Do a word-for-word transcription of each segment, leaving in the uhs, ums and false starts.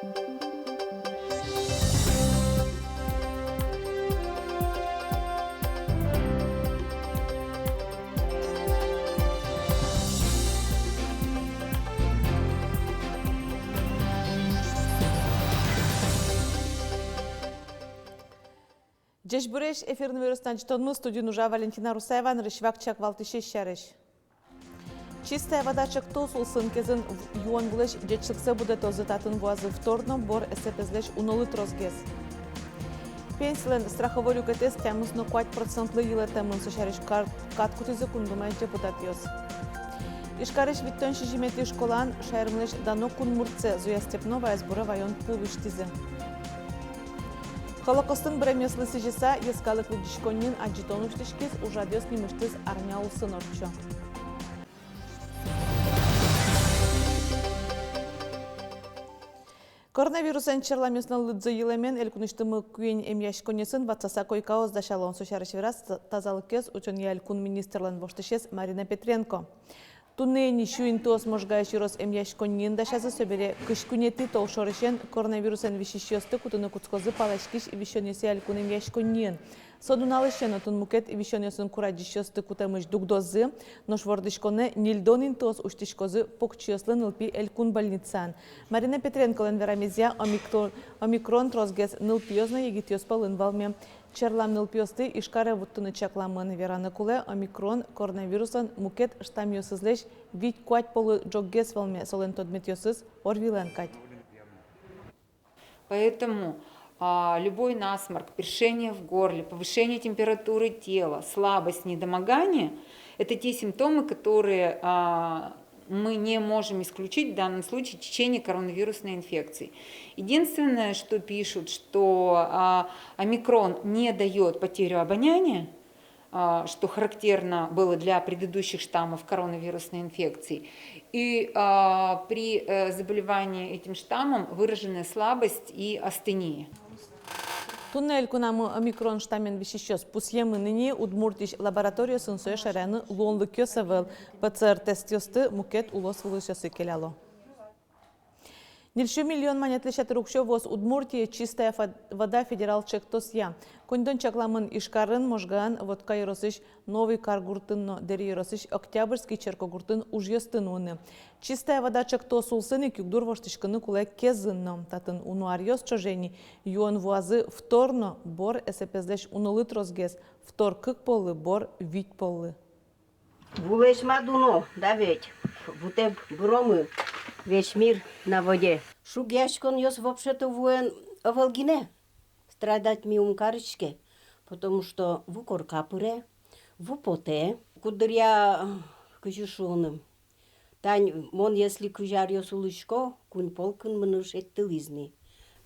Ӟечбуресь! Эфирын «Иворъёс» но ӝытонмы, студиын ужа Валентина Русаева. Нырысь вакчияк валтӥсез сярысь. «Чистая вода» чектос улсын кезын юон вылысь ӟечлыксэ будэтозы, татын вуазы втор но бор эсэпезлэсь унолы тросгес. Пенсилэн страховой люкетэз тямыс но куать процентлы йылэтэмын, со сярысь кар-, кат кутӥзы Кун Думаысь депутатъёс. Ижкарысь витьтон сизьыметӥ школаын шаермылэсь дано кунмуртсэ Зоя Степноваез буре ваён пул усьтӥзы. Холокостын быремъёслы сӥзьыса, йӧскалык лыдӟиськонниын адӟытон усьтӥськиз, ужрадъёс нимысьтыз арня улсын ортчо. Коронавирусэн черламъёслэн лыдзы йылэмен элькунысьтымы куинь эмъяськонниосын ватсаса койкаос дасяло. Со сярысь вераз та-, тазалыкез утёнъя элькун министрлэн воштӥсез Марина Петренко. Туннэ ини сю интыос Можгаысь ёрос эмъяськонниын дасязы, собере кызь куинетӥ толшорысен коронавирусэн висисьёсты кутыны кутскозы паласькись висёнъёсъя элькун эмъяськонниын. Со нуналысен отын мукет висёнъёсын курадӟисьёсты кутэмысь дугдозы, нош вордӥськонэ ньыльдон интыос усьтӥськозы покчиослы нылпи элькун больницаын. Марина Петренколэн верамезъя, омикро-, омикрон тросгес нылпиос но егитъёс пӧлын вӧлме. Черлам нылпиосты Ижкаре вуттыны чакламын. Вераны кулэ, омикрон коронавируслэн мукет штаммъёсызлэсь вить-куать полы ӝоггес вӧлме, солэн тодметъёсыз ОРВИлэн кадь. Поэтому, а, любой насморк, першение в горле, повышение температуры тела, слабость, недомогание — это те симптомы, которые, а, мы не можем исключить в данном случае в течение коронавирусной инфекции. Единственное, что пишут, что, а, омикрон не даёт потерю обоняния, а, что характерно было для предыдущих штаммов коронавирусной инфекции. И, а, при, э, заболевании этим штаммом выраженная слабость и астения. Туннэ элькунамы омикрон штаммен висисьёс пусъемын ини. Удмуртиысь лабораториосын сое шараяны луонлыкъёс ӧвӧл. ПЦР-тестъёсты мукет улос вылысьёсы келяло. Ньыль сю миллион манетлэсь ятыр уксё вуоз Удмуртие «Чистая фо-, вода» федерал чектосъя. Коньдон чакламын Ижкарын, Можгаын, Вотка ёросысь Новый Кар гуртын но Дэри ёросысь Октябрьский черкогуртын ужъёсты нуыны. «Чистая вода» чектос улсын ик югдур воштӥськыны кулэ Кезын но. Татын уно аръёс ӵоже ини юон вуазы втор но бор эсэпезлэсь унолы тросгес, втор кык поллы, бор вить поллы. Вулэсь мад уно, да ведь, вутэм быромы, весь мир на воде. Шугъяськонъёс вообще-то вуэн ӧвӧл гинэ, страдать ми ум кариське, потому что ву корка пыре, ву потэ. Куддыръя, кызьы шуоно, тань мон если кызь аръёс улӥсько, куинь пол кынмыны шедьтылӥз ни.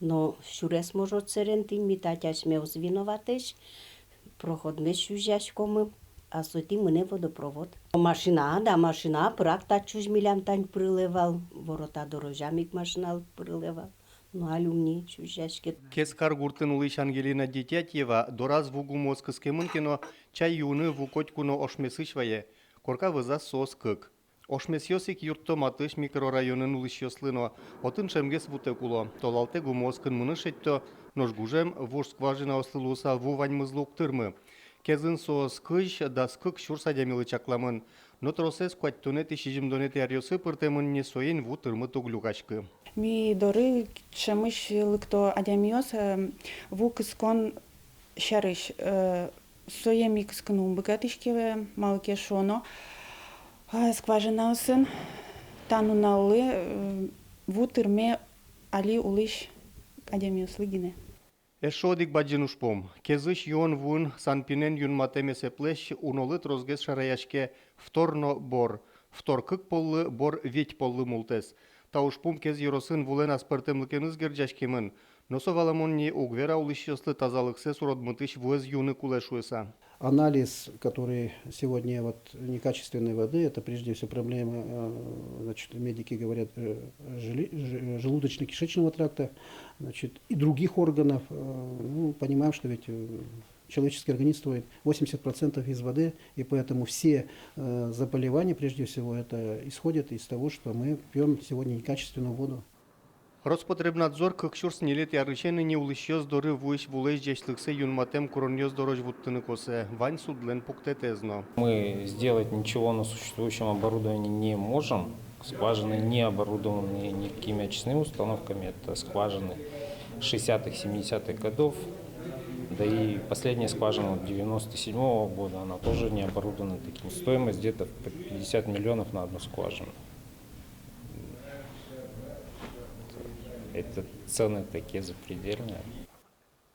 Но сюрес, может, сэрен тӥни ми тать асьмеос виноватэсь, проходмес сузяськомы, а сотӥ мынэ водопровод. Машина, да, машина пырак татчозь милям тань пырылэ вал, ворота дорозям ик машина пырылэ вал. Но али ум ни сузяське. Кез кар гуртын улӥсь Ангелина Детятьева дораз ву гумыос кыскемын ке но, чай юыны ву котьку но ошмесысь вае. Корка вӧзаз соос кык. Ошмесъёс ик юртто матысь микрорайонын улӥсьёслы но. Отын ӵемгес вутэк уло. Толалтэ гумыос кынмыны шедьто, нош гужем вуж скважинаослы луыса ву ваньмызлы уг тырмы. Кезын соос кызь, дас кык сюрс адямилы чакламын. Но тросэз куатьтонэтӥ, сизьымдонэтӥ аръёсы пыртэмын ни, соин ву тырмыт уг люкаськы. Ми доры ӵемысь лыкто адямиос, э, ву кыскон сярысь, э, сое ми кыскыны ум быгатӥське, малы ке шуоно, э, скважинаосын та нуналлы, э, ву тырме али улӥсь адямиослы гинэ. Эшшо одӥг бадӟым ужпум. Кезысь юон вуын СанПиНэн юнматэм эсэплэсь унолы тросгес шараяське втор но бор. Втор кык поллы, бор вить поллы мултэс. Та ужпум Кез ёросын вулэн аспӧртэмлыкеныз герӟаськемын. Но со валамон ни, уг вера улӥсьёслы тазалыксэс уродмытӥсь вуэз юыны кулэ шуыса. Анализ, который сегодня вот некачественной воды, это прежде всего проблема, э, значит, медики говорят, э, жели-, ж-, желудочно-кишечного тракта, значит, и других органов. Э, ну, понимаем, что ведь, э, человеческий организм строит восемьдесят процентов из воды, и поэтому все, э, заболевания, прежде всего, это исходят из того, что мы пьём сегодня некачественную воду. Роспотребнадзор кык сюрс ньылетӥ арысен ини улӥсьёс доры вуись вулэсь ӟечлыксэ юнматэм куронъёс дорозь вуттыны косэ, вань судлэн пуктэтэз но. Мы сделать ничего на существующем оборудовании не можем. Скважины не оборудованы никакими очистными установками. Это скважины шестидесятых, семидесятых годов. Да и последняя скважина вот девяносто седьмого года, она тоже не оборудована таким. Стоимость где-то в пятьдесят миллионов на одну скважину. Это цены такие запредельные.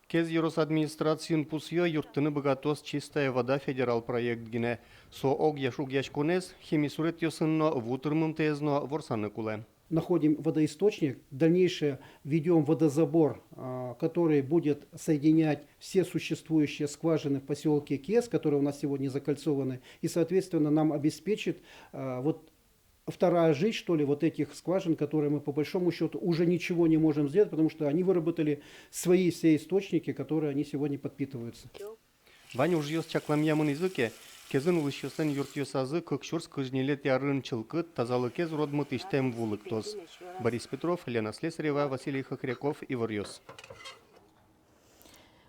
Кез ёрос администрациын пусъё, юрттыны быгатоз «Чистая вода» федерал проект гинэ. Со огъя шугъяськонэз, химисуретъёсын но, ву тырмымтэез но ворсаны кулэ. Находим водоисточник, дальнейшее ведём водозабор, а, который будет соединять все существующие скважины в посёлке Кез, которые у нас сегодня закольцованы, и, соответственно, нам обеспечит, а, вот вторая жизнь, что ли, вот этих скважин, которые мы, по большому счёту, уже ничего не можем сделать, потому что они выработали свои все источники, которые они сегодня подпитываются. Вань ужъёс чакламъя мынӥзы ке, Кезын улӥсьёслэн юртъёсазы кык сюрс кызь ньылетӥ арын чылкыт, тазалыкез уродмытӥсьтэм ву лыктоз. Борис Петров, Лена Слесарева, Василий Хохряков, «Иворъёс».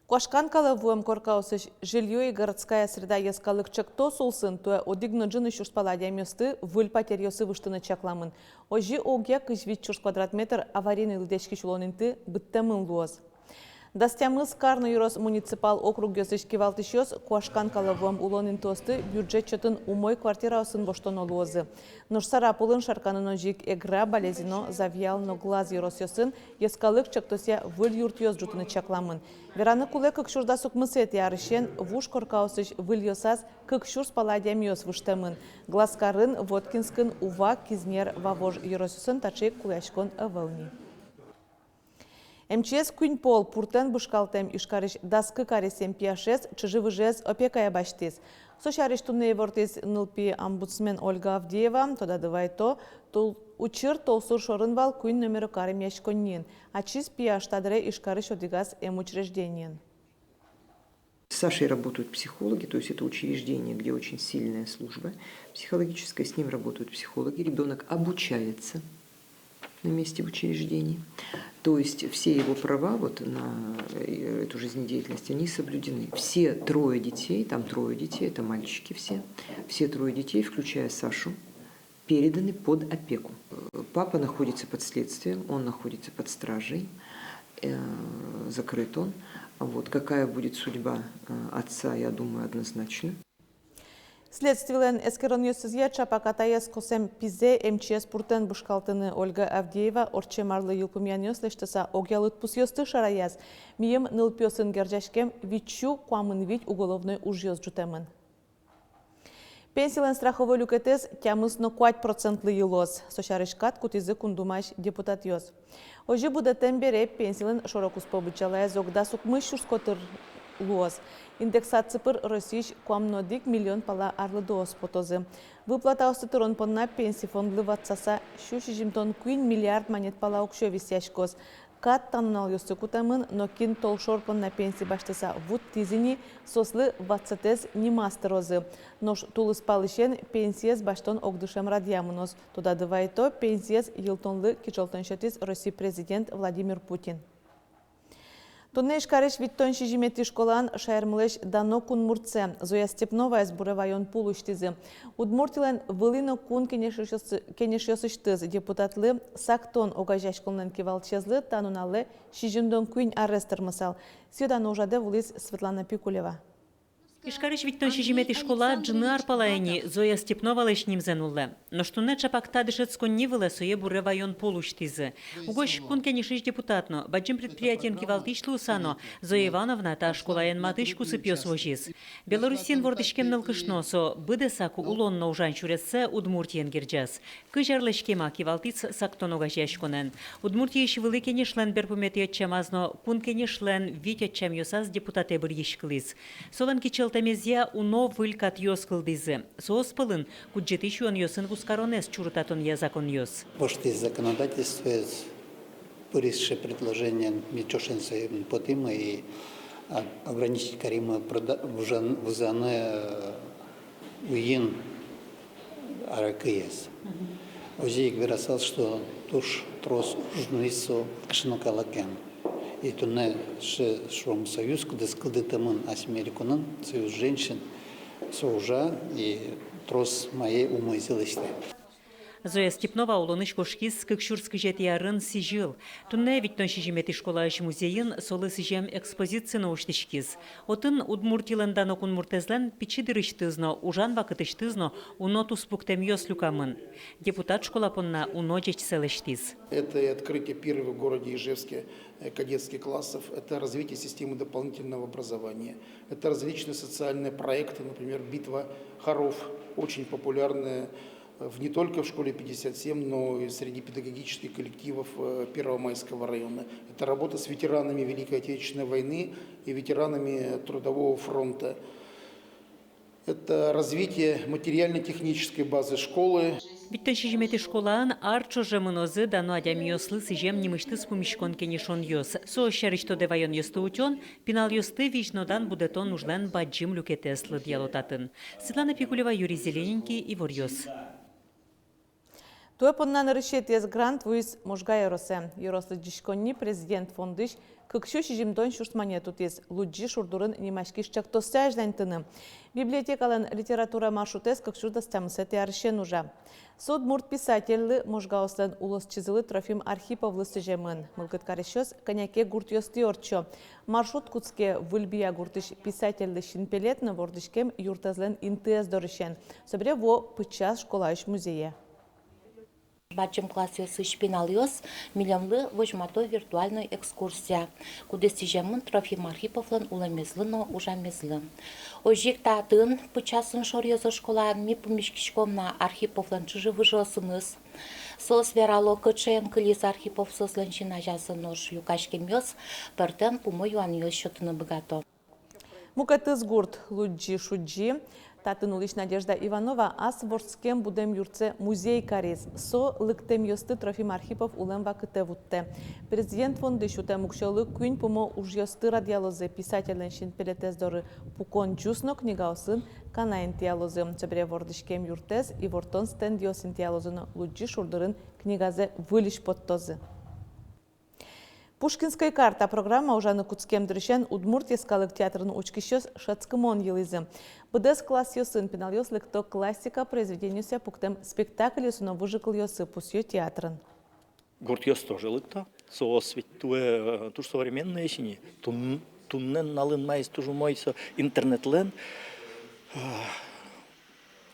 Куашкан калэ вуэм коркаосысь «Жильё и городская среда» йӧскалык чектос улсын туэ одӥг но ӝыны сюрс пала адямиосты выль патеръёсы выжтыны чакламын. Озьы огъя кызь вить сюрс квадрат метр аварийной лыдъяськись улон инты быдтэмын луоз. Дас тямыс кар но ёрос муниципал округъёсысь кивалтӥсьёс куашкан калэ вуэм улон интыосты бюджет чотын умой квартираосын воштоно луозы. Нош Сарапулын, Шарканын, озьы ик Эгра, Балезино, Завьял но Глаз ёросъёсын йӧскалык чектосъя выль юртъёс ӝутыны чакламын. Вераны кулэ, кык сюрс дас укмысэтӥ арысен вуж коркаосысь выльёсаз кык сюрс пала адямиос выжтэмын. Глазкарын, Воткинскын, Ува, Кизнер, Вавож ёросъёсын таӵе ик кулэяськон ӧвӧл ни. Эм Ч С куинь пол пуртэн бышкалтэм Ижкарысь дас кык аресъем пияшез чыжы-выжыез опекае басьтӥз. Со сярысь туннэ ивортӥз нылпи омбудсмен Ольга Авдеева. Тодады вайто, тол-, учыр толсур шорын вал куинь номеро кар эмъяськонниын. Ачиз пияш та дыре Ижкарысь одӥгаз эм учреждениын. С Сашей работают психологи, то есть это учреждение, где очень сильная служба психологическая, с ним работают психологи, ребёнок обучается на месте в учреждении. То есть все его права вот на, э, эту жизнедеятельность, они соблюдены. Все трое детей, там трое детей, это мальчики все, все трое детей, включая Сашу, переданы под опеку. Э, папа находится под следствием, он находится под стражей, э, закрыт он. Вот. Какая будет судьба, э, отца, я думаю, однозначно. Следствилэн эскеронъёсызъя, ӵапак атаез косэм пизэ Эм Ч С пуртэн бышкалтыны. Ольга Авдеева ортчем арлы йылпумъянъёс лэсьтыса огъя лыдпусъёсты шараяз. Мийым нылпиосын герӟаськем витьсю куамын вить уголовной ужъёс ӝутэмын. Пенсилэн страховой люкетэз тямыс но куать процентлы йылоз. Со сярысь кат кутӥзы Кун Думаысь депутатъёс. Озьы будэтэм бере пенсилэн шоро-куспо быдӟалаез ог дас укмыс сюрс котыр луоз. Индексаци пыр Россиысь куамын одӥг миллион пала арлыдоос потозы. Выплатаосты тырон понна Пенси фондлы ватсаса сю сизьымдон куинь миллиард манет пала уксё висъяськоз. Кат та нуналъёсы кутэмын, но кин толшор понна пенси басьтыса вуттӥз ини, соослы ватсэтэз нимаз тырозы. Нош тулыспалысен пенсиез басьтон ог дышем радъя мыноз. Тодады вайто, пенсиез йылтонлы кичӧлтон сётӥз Росси президент Владимир Путин. Туннэ Ижкарысь витьтон сизьыметӥ школаын шаермылэсь дано кунмуртсэ, Зоя Степноваез буре ваён пул усьтӥзы. Удмуртилэн вылӥ но кун кенешъёсыз-, кенешъёсысьтыз депутатлы сактон огазеяськонлэн кивалтӥсезлы та нуналлы сизьымдон куинь арес тырмысал. Сӥё-дано ужрадэ вуылӥз Светлана Пикулева. Ижкарысь витьтон сизьыметӥ школа ӝыны ар пала ини Зоя Степновалэсь нимзэ нуллэ. Нош туннэ ӵапак та дышетсконни вылэ сое буре ваён пул усьтӥзы. Угось кун кенешысь депутат но, бадӟым предприятиен кивалтӥсь луыса но, Зоя Ивановна та школаен матысь кусыпъёс возиз. Белоруссиын вордӥськем нылкышно, со быдэсак улон но ужан сюрессэ Удмуртиен герӟаз. Кызь арлэсь кема кивалтӥз сактон огазеяськонэн. Удмуртиысь вылӥ кенешлэн берпуметӥ ӧтчамаз но Кун кенешлэн вить ӧтчамъёсаз депутатэ быръиськылӥз. Солэн кичӧлтэмезъя уно выль катъёс кылдӥзы. Соос пӧлын кудӟытӥсь юонъёсын вузкаронэз чурытатонъя законъёс. Воштӥсь законодательствоез, пыриз сыӵе предложениен, ми ӵошен сое потӥмы и, а, ограничить каримы прода-, вузан-, вузаны, э, уйин аракыез. Мгм. Озьы ик верасал, что туж Трос уж нуиз со кышно калыкен. И туннэ сыӵе, шуом, союз, кудӥз кылдытэмын асьме элькунын, союз женщин, со ужа и трос мае умойзэ лэсьтэ. Зоя Степнова улонысь кошкиз кык сюрс кызетӥ арын сӥзьыл. Туннэ витьтон сизьыметӥ школаысь музейын солы сӥзем экспозици но усьтӥськиз. Отын Удмуртилэн дано кунмуртэзлэн пичи дырысьтыз но, ужан вакытысьтыз но уно туспуктэмъёс люкамын. Депутат школа понна уно ӟечсэ лэсьтӥз. Это и открытие первых в городе Ижевске, э, кадетских классов, это развитие системы дополнительного образования, это различные социальные проекты, например, «Битва хоров», очень популярная, э, в, не только в школе пятьдесят семь, но и среди педагогических коллективов, э, Первомайского района. Это работа с ветеранами Великой Отечественной войны и ветеранами Трудового фронта. Это развитие материально-технической базы школы. Витьтон сизьыметӥ школаын ар ӵоже мынозы дано адямиослы сӥзем нимысьтыз пумиськон-кенешонъёс. Со сярысь тодэ ваёнъёсты утён, пиналъёсты визьнодан будэтон ужлэн бадӟым люкетэз лыдъяло татын. Светлана Пикулева, Юрий Зелененький, «Иворъёс». Туэ понна нырысетӥез грант вуиз Можга ёросэ. Ёрос лыдӟиськонни Президент фондысь кык сю сизьымдон сюрс манет утӥз, «Лудӟи шур дурын» нимаськись ӵектоссэ азьланьтыны. Библиотекалэн литература маршрутэз кык сюрс дас тямысэтӥ арысен ужа. Со удмурт писательлы, Можгаослэн улосчизылы Трофим Архиповлы сӥземын. Мылкыд карисьёс кӧня ке гуртъёстӥ ортчо. Маршрут кутске Выль Бия гуртысь писательлы синпелет но вордӥськем юртэзлэн интыез дорысен. Собере вуо Пычаз школаысь музее. Бадӟым классъёсысь пиналъёс милемлы возьмато виртуальной экскурсия, кудӥз сӥземын Трофим Архиповлэн улэмезлы но ужамезлы. Озьы ик татын, Пычасын шоръёзо школаын, ми пумиськиськом на Архиповлэн чыжы-выжыосыныз. Соос верало, кыӵеен кылиз Архипов соослэн син азязы, нош люкаськемъёс пӧртэм пумо юанъёс сётыны быгато. Мукетыз гурт — Лудӟи-Шудӟи. Татын улӥсь Надежда Иванова ас вордскем будэм юртсэ музей кариз. Со лыктэмъёсты Трофим Архипов улэм вакытэ вуттэ. Президент фондысь утэм уксёлы куинь пумо ужъёсты радъялозы: писательлэн синпелетэз доры пукон ӟус но книгаосын канай интыялозы. Собере вордӥськем юртэз ивортон стендъёс интыялозы но Лудӟи шур дурын книгазэ выльысь поттозы. «Пушкинской карта» программа ужаны кутскем дырысен Удмурт йӧскалык театрын учкисьёс шӧдскымон йылӥзы. Быдэс классъёсын пиналъёс лыкто классика произведениосъя пуктэм спектакльёсы но выжыкылъёсы, пусъё театрын. Гуртъёс тоже лыкто. Соос ведь туэ, э, туж современноесь ини. Тун-, туннэ нуналын маиз туж умой со интернетлэн. Э,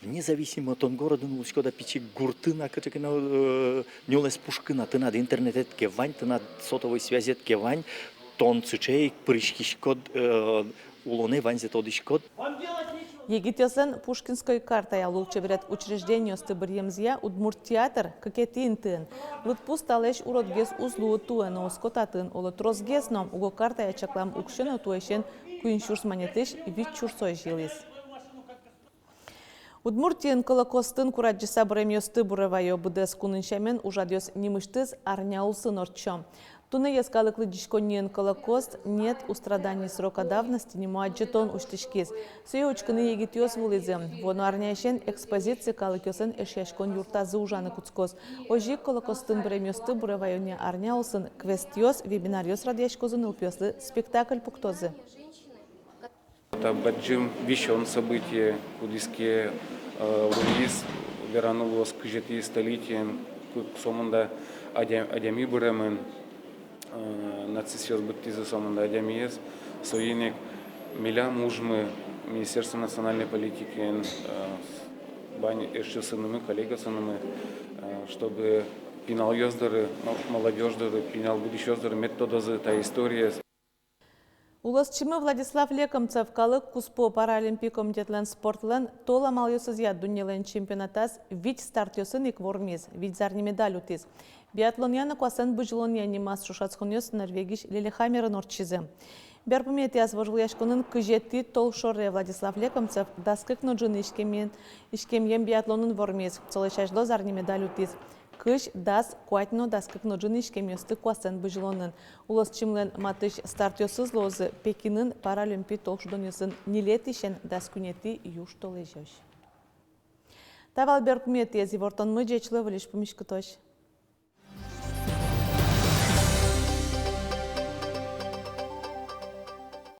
независимо, тон городын улӥськод-а, пичи гуртын-а, кыӵе ке но, э, нюлэс пушкын-а, тынад интернетед ке вань, тынад сотовой связед ке вань, тон сыӵе ик пыриськиськод, э, улонэ, ваньзэ тодӥськод. Егитъёслэн «Пушкинской картая» лулчеберет учреждениосты быръемзыя Удмурт театр кыкетӥ интыын. Лыдпус талэсь уродгес уз луы туэ но, оско татын, оло, тросгес но, уго картая чаклам уксё но туэсен куинь сюрс манетысь вить сюрсозь йылӥз. Удмуртиын кылыкостын курадӟыса быремъёсты буре вайо. Быдэс кунын сямен ужрадъёс нимысьтыз арня улсын ортчо. Туннэ йӧскалык лыдӟиськонниын кылыкост «Нет у страданий срока давности» нимо адӟытон усьтӥськиз. Сое учкыны егитъёс вуылӥзы. Вуоно арняысен экспозици калыкъёслэн Эшъяськон юртазы ужаны кутскоз. Озьы ик кылыкостын быремъёсты буре вайонъя арня улсын квестъёс, вебинаръёс радъяськозы, нылпиослы спектакль пуктозы. Та бадӟым висён событие, кудӥз ке, э, луиз, вераны луоз, кызетӥ столетиен, ку-, сомында адя-, адями быремын, э, нацистъёс быдтӥзы сомында адямиез, соин ик милям ужмы, Министерство национальной политикиен, э, вань эшъёсынымы, коллегаосынымы, э, чтобы пиналъёс доры, мол-, молодёжь доры, пинал будущеос доры мед тодозы та историез. Улосчимы Владислав Лекомцев Калык куспо паралимпий комитетлэн спортлэн тол амалъёсызъя дуннелэн чемпионатаз вить стартъёсын ик вормиз, вить зарни медаль утӥз. Биатлонъя но куасэн бызьылонъя нимаз ӵошатсконъёс Норвегиысь Лилехаммерын ортчизы. Берпуметӥяз вожвылъяськонын кызетӥ толшоре Владислав Лекомцев дас кык но ӝыны иськемъен-, иськемъем биатлонын вормиз, солэсь азьло зарни медаль утӥз. Кызь, дас, куать но дас кык но ӝыны иськемъёсты куасэн бызьылонын. Улосчимылэн матысь стартъёсыз луозы Пекинын паралимпий толшудонъёсын ньылетӥысен дас куинетӥ южтолэзёзь. Та вал берпуметӥез ивортонмы. Ӟеч луэ, выльысь пумиськытозь.